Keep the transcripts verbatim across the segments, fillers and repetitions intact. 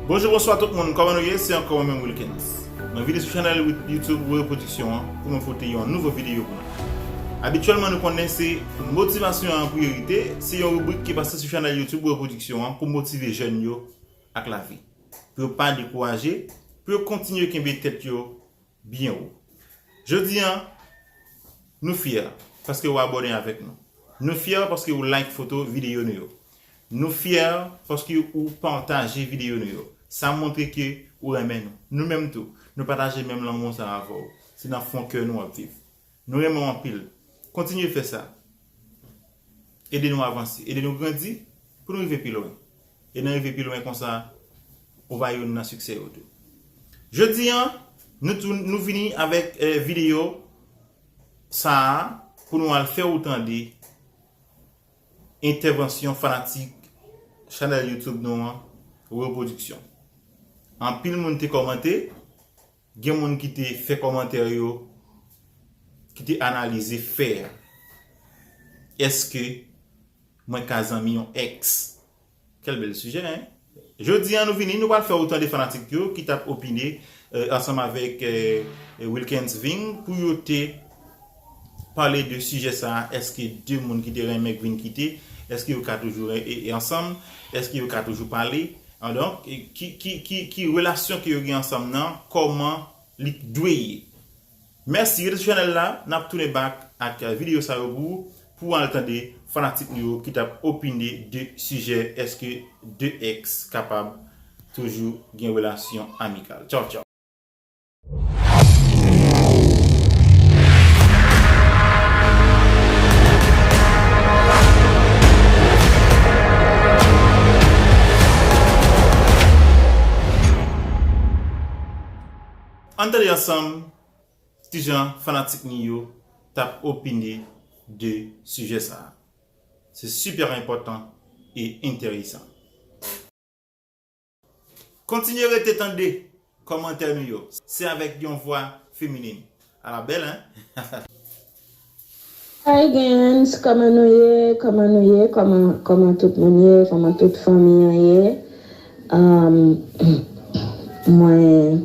Bonjou, bonswa tout moun, kòman nou ye? Se ankò mwen menm Wilkens. Mwen vini sou chanèl YouTube Were Production an pou mwen pote yon nouvo videyo pou nou. Abityèlman nou konnen se motivasyon an priyorite, se yon ribrik ki pase sou chanèl YouTube Were Production an pou motive jèn yo ak lavi. Pou yo pa dekouraje, pou yo kontinye kenbe tèt yo byen wo. Jodi an, nou fyè paske w abòne avèk nou. Nou fyè paske w like foto videyo nou yo. Nou fyè paske ou pataje videyo nou yo. Sa montre ke ou renmen nou. Nou menm tou, nou pataje menm lanmou sa avè w. Se nan fon kè nou w ap viv. Nou renmen w anpil. Kontinye fè sa. Ede nou avanse, ede nou grandi pou nou rive pi lwen. E nan rive pi lwen konsa, ou va youn nan siksè yo tou. Jodi an, nou tou, nou vini avèk eh, videyo sa a pou nou al fè ou tande entèvansyon fanatik chanèl YouTube nou an, Were Production. Anpil moun te kòmante, gen moun ki te fè kòmantè yo, ki te analize fè a. Èske mwen ka zanmi yon èks? Kèl bèl sijè, en? Jodi an nou vini, nou pral fè ou tande fanatik yo ki t ap opine eh, ansanm avèk eh, Wilkens Ving pou yo te pale de sijè sa a. Èske de moun ki te renmen k vin kite, èske yo ka toujou e, e ansanm? Èske yo ka toujou pale? An donk, e, ki, ki, ki, ki relasyon ke yo gen ansanm nan? Kòman li dwe ye? Mèsi, rete sou chanèl la, n ap tounen back ak videyo sa yo pou ou, pou w al tande fanatik nou yo ki t ap opine de sijè èske de èks kapab toujou gen relasyon amikal. Tchaw, tchaw. Ann tande ansanm kijan fanatik nou yo t ap opine de sijè sa a. Se sipè enpòtan e enteresan. Kontinye rete tande kòmantè nou yo. Se avèk yon vwa feminen. Ala bèl, en? Hi, Gens, kòman nou ye? Kòman nou ye? Kòman, kòman tout moun ye? Kòman tout fanmi an ye? Um, mwen,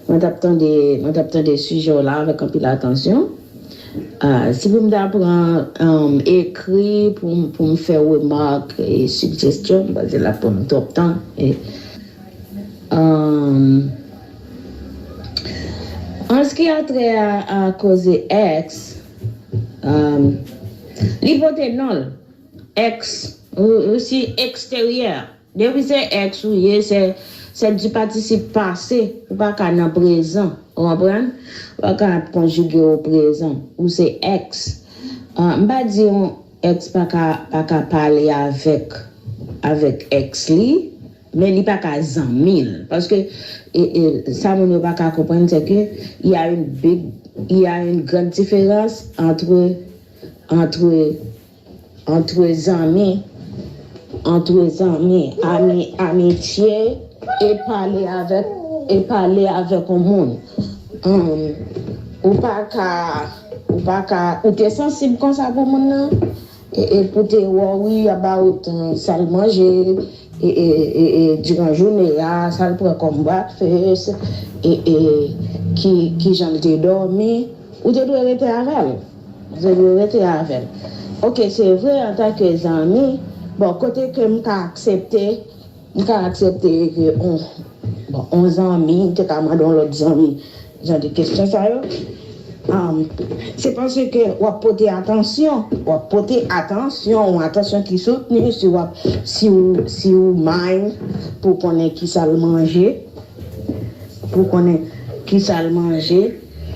mwen t ap tande, mwen t ap tande sijè w la avèk anpil atansyon. Ah, si pou m ta pran um, ekri pou, m- pou m fè remak e sijesyon, m panse l ap pran m twòp tan. E, um, an ce qui a trait à, à cause ex, um, li pote non l, ex, ou, ou si eksteryè. Depi se ex ou ye, se, se du participe passé, ou pa ka nan prezan, ou konprann? Ou pa ka ap konjige o prezan, ou se ex. Ah, m pa di yon ex pa ka, pa ka pale avèk, avèk ex li, men li pa ka zanmi l. Paske e, e, sa moun yo pa ka konprann, se ke il y a une big, il y a une grande différence entre, entre, entre zanmi, entre zanmi, ami, amitié, e pale avèk, e pale avèk yon moun. Um, ou pa ka, ou pa ka, ou te sansib konsa pou moun nan, e, e pou te wè w, wi, about, uh, sa l manje, e, e, e, e, diran jounen a, sa l pran kòm breakfast, e, e, ki, ki jan l te dòmi, ou te dwe rete avè l. Ou te dwe rete avè l. Oke, se vre, antanke zanmi, bon, kote ke m ka aksepte, m ka aksepte ke on, bon, on zanmi, m te ka mande on lòt zanmi, jan de kesyon sa yo. Um, se paske w ap pote atansyon, w ap pote atansyon, yon atansyon ki soutni, si w ap, si w, si w mind pou konnen ki sa l manje, pou konnen ki sa l manje,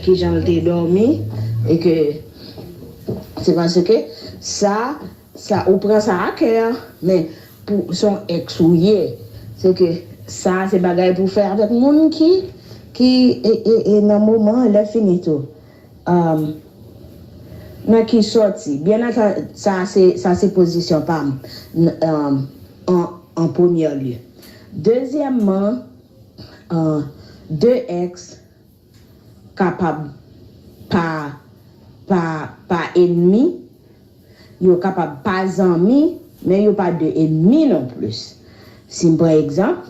ki jan l te dòmi, e ke se paske sa, sa, ou pran sa a kè, men pou se yon ex ou ye, se ke sa se bagay pou fè avèk moun ki, ki e, e, e nan moman lè fini tou. Um, nan ki sòti? Byen antann, sa se, sa se pozisyon pa m. N- um, an, an premyè lye. Dezyèmman, uh, de ex kapab pa, pa, pa enmi, yo kapab pa zanmi, men yo pa de enmi non plis. Si m pran egzanp,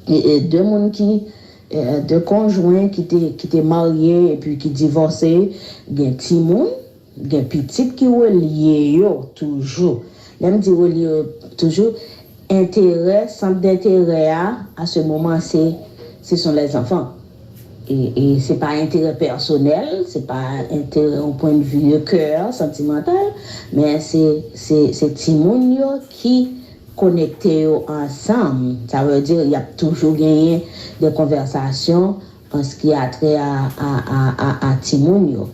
E, e de moun ki, e, de konjwen ki te, ki te marye epi ki divòse, gen timoun, gen pitit ki relye yo toujou. Lè m di relye yo toujou, enterè, sant denterè a, à ce moment, c'est, ce sont les enfants. E, e se pa enterè pèsonèl, se pa enterè yon pwennvi de kè, santimantal, men se, se, se timoun yo ki konekte yo ansanm. Sa vle di, y ap toujou genyen de konvèsasyon an ce qui a trait à, à, à, à, à timoun yo.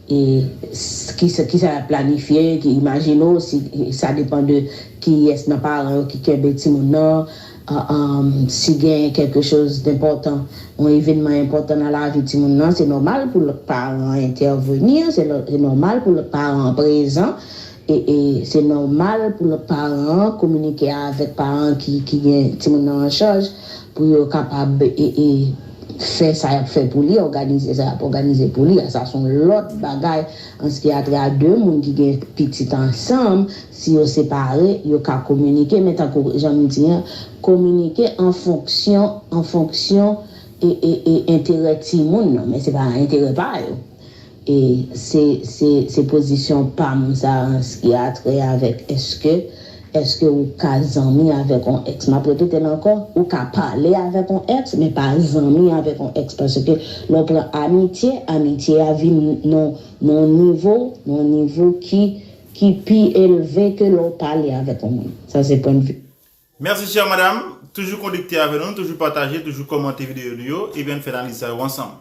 E s- ki sa, ki sa y ap planifye, ki imajine w si sa depann de kiyès nan paran yo ki kenbe timoun nan, a- am, si gen quelque chose d'important, yon evènman enpòtan nan lavi timoun nan, se nòmal pou lòt paran an entèveni, se nò- se nòmal pou lòt paran an prezan, e, e se nòmal pou lòt paran an kominike avèk paran ki, ki gen timoun nan an chaj pou yo kapab e, e, fè sa y ap fè pou li, òganize sa y ap òganize pou li. Sa se yon lòt bagay an ce qui a trait à de moun ki gen pitit ansanm, si yo separe, yo ka kominike, men tankou jan m di an, kominike an fonksyon, an fonksyon e, e, e enterè timoun nan, men se pa enterè pa yo. E se, se, se pozisyon pa m sa an ce qui a trait avec est-ce que, est-ce que ou ka zanmi avèk yon ex. M ap repete l ankò, ou ka pale avèk yon ex, men pa zanmi avèk yon ex. Paske lè w pran amitye, amitye a vin nan, nan yon nivo, nan yon nivo ki, ki pi elve ke lè w pale avèk yon moun. Sa se pwennvi. Mèsi, chè madanm. Toujou konekte avè nou, toujou pataje, toujou kòmante videyo nou yo, ebyen n fè analiz sa yo ansanm.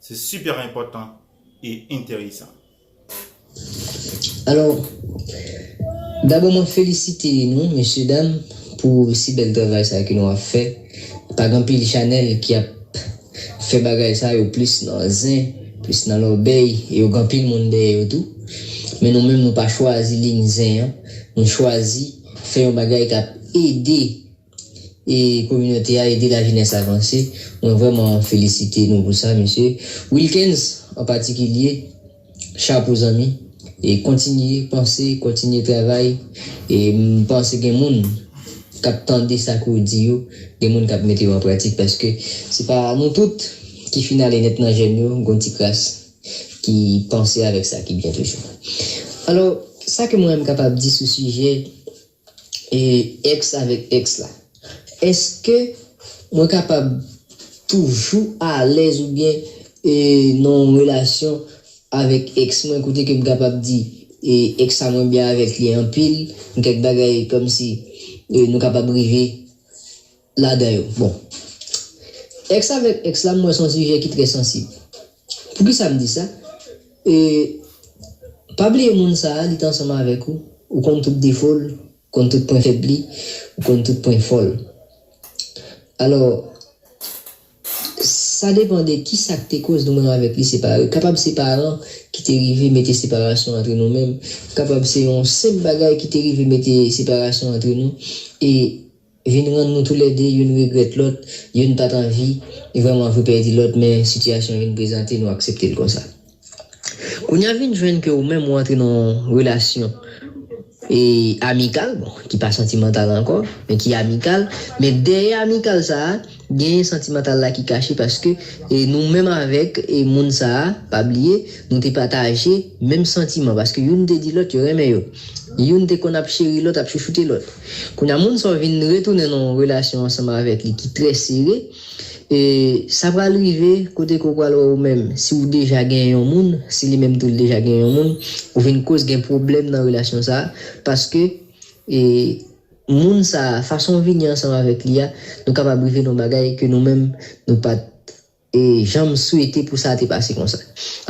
Se super enpòtan e enteresan. Alò, dabò mwen felisite nou, mesye dam, pou si bèl travay sa ke nou ap fè. Pa gen anpil chanèl ki ap fè bagay sa yo plis nan zen, plis nan lòbèy, e yo gen anpil moun dèyè yo tou. Men nou menm nou pa chwazi liy zen an, nou chwazi fè yon bagay k ap ede e kominote a, ede lajenès avanse. Mwen vrèman felisite nou pou sa, mesye. Wilkens, an patikilye, chapo zanmi. E kontinye panse, kontinye travay. E m panse gen moun k ap tande sa ke w di yo, gen moun k ap mete yo an pratik, paske se pa nou tout ki fin ale nèt nan jèn yo, gon ti kras ki panse avèk sa ki byen toujou. Alò, sa ke mwen menm kapab di sou sijè e ex avèk ex la. Èske mwen kapab toujou alèz oubyen e, nan yon relasyon avèk ex mwen kote ke m kapab di e, ex sa mwen byen avèk li anpil, gen kèk bagay kòmsi e, nou kapab rive ladan yo. Bon. Ex avèk ex la, m wè se yon sijè ki trè sansib. Poukisa m di sa? E, pa bliye moun sa a, li te ansanm avèk ou, ou konn tout defo l, konn tout pwen fèb li, ou konn tout pwen fò l. Alò, sa depann de kisa k te koz nou menm avèk li separe. Kapab se paran ki te rive mete separasyon antre nou menm, kapab se yon senp bagay ki te rive mete separasyon antre nou, e vin rann nou toulède, youn regrèt lòt, youn pa t anvi vrèman vle pèdi lòt, men sitiyasyon vin prezante, nou aksepte l konsa. Kounye a vin jwenn ke ou menm ou antre nan yon relasyon e amikal, bon, ki pa santimantal ankò, men ki amikal, men dèyè amikal sa a, genyen santimantal la ki kache paske e nou menm avèk e moun sa a, pa bliye, nou te pataje menm santiman paske youn te di lòt yo renmen yo. Youn te konn ap cheri lòt, ap chouchoute lòt. Kounye a moun sa w vin retounen nan yon relasyon ansanm avèk li ki trè sere, e sa pral rive kote ke w pral wè ou menm, si w deja gen yon moun, si li menm tou li deja gen yon moun, ou vin koz gen pwoblèm nan relasyon sa a, paske e moun sa a, fason w vini ansanm avèk li a, nou kapab rive nan yon bagay ke nou menm nou pa t e janm swete pou sa te pase konsa.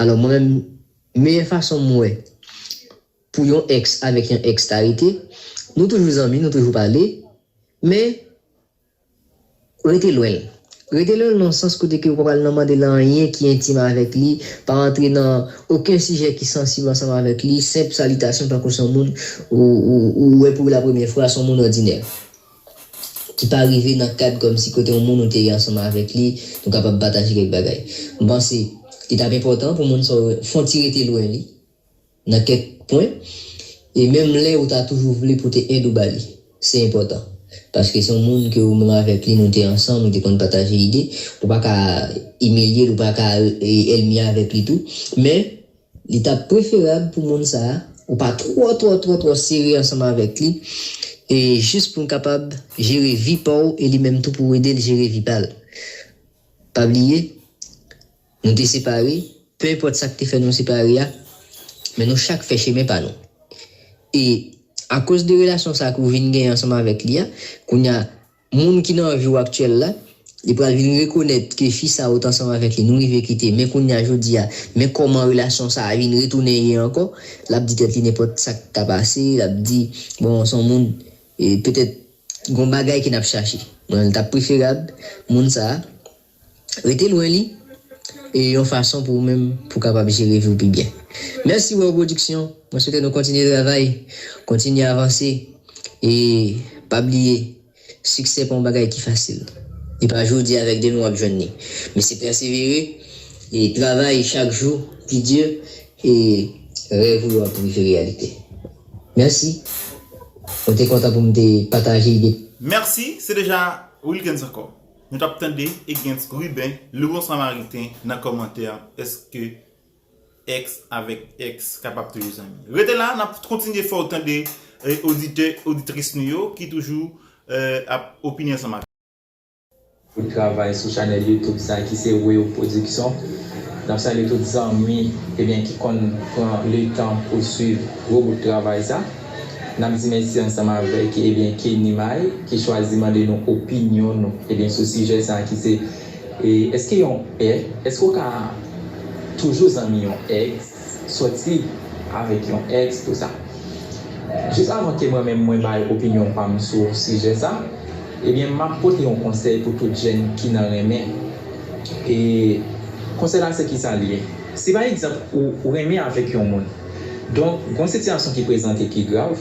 Alò mwen menm, meyè fason m wè pou yon ex avèk yon ex ta rete, nou toujou zanmi, nou toujou pale, men rete lwen l. Rete lwen l nan sans kote ke ou pa pral nan mande l anyen ki entim avèk li, pa antre nan okenn sijè ki sansib ansanm avèk li, senp salitasyon tankou se yon moun ou, ou, ou wè pou la premyè fwa, se yon moun òdinè. Ki pa rive nan kad kòmsi kote yon moun ou te ye ansanm avèk li, nou kapab pataje kèk bagay. M panse li t ap enpòtan pou moun sa yo fè yon ti rete lwen li, nan kèk pwen, e menm lè ou ta toujou vle pote èd ou ba li. Se enpòtan. Paske se yon moun ke ou menm avèk li, nou te ansanm, nou te konn pataje ide. Ou pa ka imilye l, ou pa ka, e, ènmi avèk li tou. Men, li t ap preferab pou moun sa a, ou pa twò, twò, twò, twò sere ansanm avèk li, e jis pou l kapab jere vi pa w, e li menm tou pou w ede l jere vi pa l. Pa bliye, nou te separe, pe enpòt sa k te fè nou separe a, men nou chak fè chemen pa nou. E akoz de relasyon sa a ke w vin genyen ansanm avèk li a, kounye a, moun ki nan vi w aktyèl la, li pral vin rekonèt ke fi sa a ou t ansanm avèk li, nou rive kite, men kounye a, jodi a, men kòman relasyon sa a vin retounen ye ankò, l ap di tèt li nenpòt sa k ka pase, l ap di, bon, se yon moun, e, petèt, gon bagay ke n ap chache. Bon, l t ap preferab, moun sa a, rete lwen li, e yon fason pou ou menm, pou w kapab jere vi w pi byen. Mèsi, Wow Production. Mwen swete nou kontinye travay, kontinye avanse, e pa bliye, siksè pa yon bagay ki fasil. E pa jodi avèk demen w ap jwenn li. Men se pèsevere, e travay chak jou pi di, e rèv ou yo ap rive reyalite. Mèsi. Mwen te kontan pou m te pataje ide. Mèsi, se deja Wilkens ankò. Nou t ap tande Egens Ruben, Le Bon Samaritain, nan kòmantè, èske èks avèk èks kapab toujou zanmi? Rete la, n ap kontinye fè w tande, e, oditè, oditris nou yo ki toujou, e, ap opine ansanm avè. Pou travay sou chanèl YouTube sa ki se Weo Production. N ap salye tout zanmi, ebyen, ki konn pran letan pou swiv gwo bout travay sa. N ap di mèsi ansanm avèk, ebyen, Kenny May, ki chwazi mande nou opinyon nou, ebyen, sou sijè sa ki se, e, èske yon è-, èske w ka toujou zanmi yon èks, sòti avèk yon èks, tou sa. Jis avan ke mwen menm mwen bay opinyon pa m sou sijè sa, ebyen, m ap pote yon konsèy pou tout jèn ki nan renmen. E konsèy la se kisa l ye? Si pa egzanp ou, ou renmen avèk yon moun, donk, gon sitiyasyon ki prezante ki grav,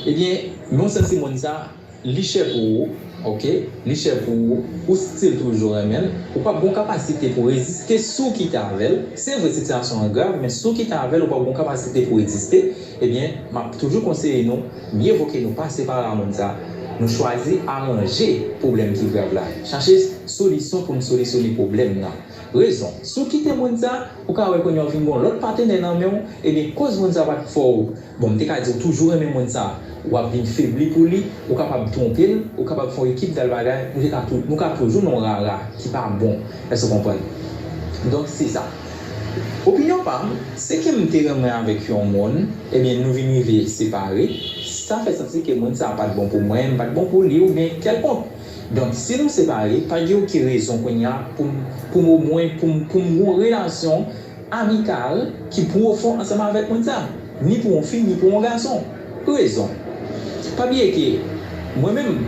ebyen, men w santi moun sa, li chè pou ou, oke? Li chè pou ou, ou still toujou renmen l, ou p ap gon kapasite pou reziste si w kite avè l. Se vre, sitiyasyon an grav, men si w kite avè l, ou p ap gon kapasite pou reziste. Ebyen, m ap toujou konseye nou, mye vo ke nou pa separe a moun sa, nou chwazi aranje pwoblèm ki grav la. Chache solisyon pou n solisyone pwoblèm nan. Rezon, si w kite moun sa, ou ka wè kounye a w vin gon lòt patenè nan men w, ebyen, koz moun sa pa t fè w, bon, m te ka di w toujou renmen moun sa, w ap vin febli pou li, ou kapab twonpe l, ou kapab fè yon ekip dal bagay, nou te ka tou-, nou ka toujou nan yon rara ki pa bon. Èske w konprann? Donk, se sa. Opinyon pa m, se ke m te renmen avèk yon moun, ebyen, nou vin rive separe, sa fè santi ke moun sa pa t bon pou mwen, m pa t bon pou li, oubyen kèlkonk. Donk, si nou separe, pa gen okenn rezon kounye a pou m, pou m omwen, pou m, pou m gon relasyon amikal ki pwofon ansanm avèk moun sa, ni pou yon fi, ni pou yon gason. Rezon. Pa bliye ke mwen menm,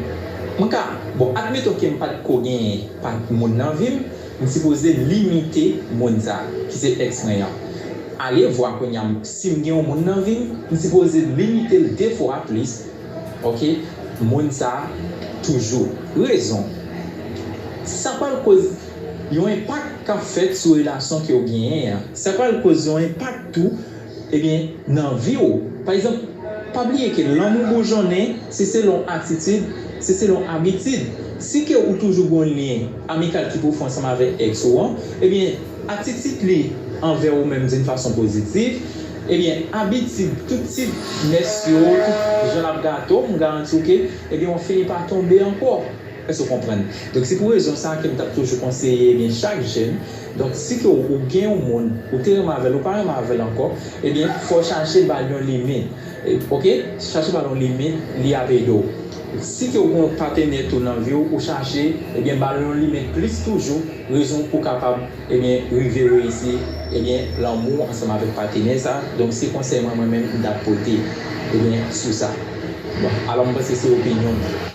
mwen ka, bon, admeton ke m pa t ko genyen pa t moun nan vi m, m sipoze limite moun sa, ki se èks mwen an. Ale vwa kounye a, si m gen yon moun nan vi m, m sipoze limite l de fwa plis. Oke? Moun sa toujou. Rezon. Sa pral koz yon enpak k ap fèt sou relasyon ke w genyen an. Sa pral koz yon enpak tou, ebyen, nan vi w. Pa egzanp, pa bliye ke lanmou boujonnen, se selon atitid, se selon abitid. Si ke ou toujou gon lyen amikal ki pwofon ansanm avèk èks ou an, ebyen, atitid li anvè ou menm d'une façon positive, ebyen, abitid, tout tip mès yo, tout jan l ap gate w, m garanti w ke, ebyen, w ap fini pa tonbe ankò. Èske w konprann? Donk, se pou rezon sa a ke m t ap toujou konseye, ebyen, chak jèn. Donk, si ke w, ou gen yon moun, ou te renmen avè l, ou pa renmen avè l ankò, ebyen, fò w chache ba l yon limit. E, oke? Chache ba l yon limit, li ap ede w. Si ke w gen yon patenè tou nan vi w, ou chache, ebyen, ba l yon limit plis toujou, rezon pou w kapab, ebyen, rive reyisi, ebyen, lanmou ansanm avèk patenè sa. Donk, se konsèy mwen, mwen menm, m t ap pote, ebyen, sou sa. Bon, alò, m panse se opinyon m.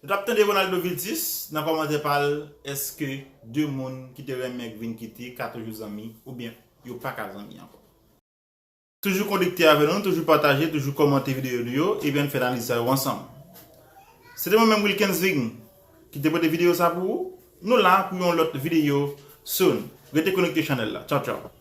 Nou t ap tande Ronaldo Viltis nan kòmantè pa l, èske de moun ki te renmen k vin kite ka toujou zanmi, oubyen yo pa ka zanmi ankò? Toujou konekte avè nou, toujou pataje, toujou kòmante videyo nou yo, ebyen, n fè analiz sa yo ansanm. Se te mwen menm, Wilkens Ving, ki te pote videyo sa pou ou. Nou la pou yon lòt videyo soon. Rete konekte chanèl la. Tchaw, tchaw.